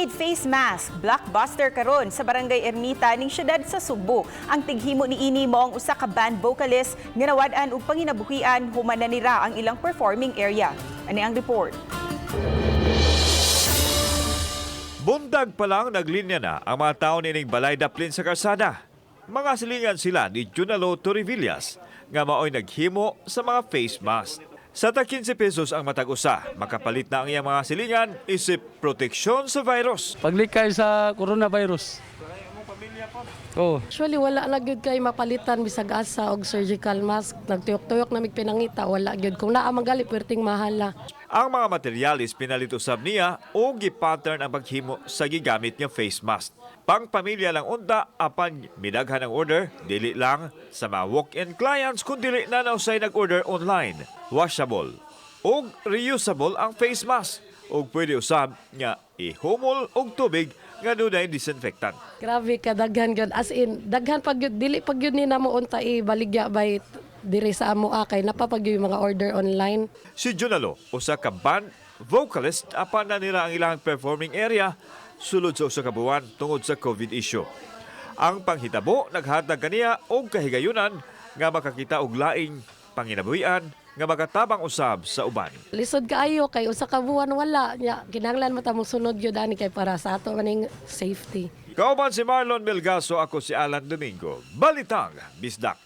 Handmade face mask, blockbuster karon sa Barangay Ermita ning syudad sa Sugbo. Ang tighimo niini mao ang usa ka band vocalist nga nawad-an og panginabuhian human nanira ang ilang performing area. Ani ang report. Bundag pa lang, naglinya na ang mga tao nining balay daplin sa karsada. Mga silingan sila ni Junalo Torrevillas nga maoy naghimo sa mga face mask. Sa tag 15 pesos ang matag usa, makapalit na ang iyang mga silingan isip proteksyon sa virus. Paglikay sa coronavirus. Oh. Actually, wala na gyud kay mapalitan bisag asa og surgical mask. Nagtuyok-tuyok na mig pinangita, wala gyud. Kung naa man gali, perting mahala. Ang mga materyales pinalit usab niya o gipattern ang paghimo sa gigamit nga face mask. Pangpamilya lang unta, apan midaghan ang order, dili lang sa mga walk-in clients kun dili na nausay nag-order online. Washable ug reusable ang face mask ug pwede usab nga ihumol og tubig nga dunay disinfectant. Grabe kadaghan gyud, as in daghan pag gyud, dili pag gyud ni namo unta ibaligya bay diri sa amo kay napapag yung mga order online. Si Junalo, usa ka band vocalist, apan nanira ang ilang performing area sulod sa usa ka buwan tungod sa COVID issue. Ang panghitabo naghatag kaniya og kahigayunan nga makakita og laing panginabuhian nga makatabang usab sa uban. Lisod kaayo kay usa ka buwan wala nya, kinahanglan man ta mosunod gyud ani kay para sa ato maning safety. Kauban si Marlon Melgaso, ako si Alan Domingo. Balitang Bisdak.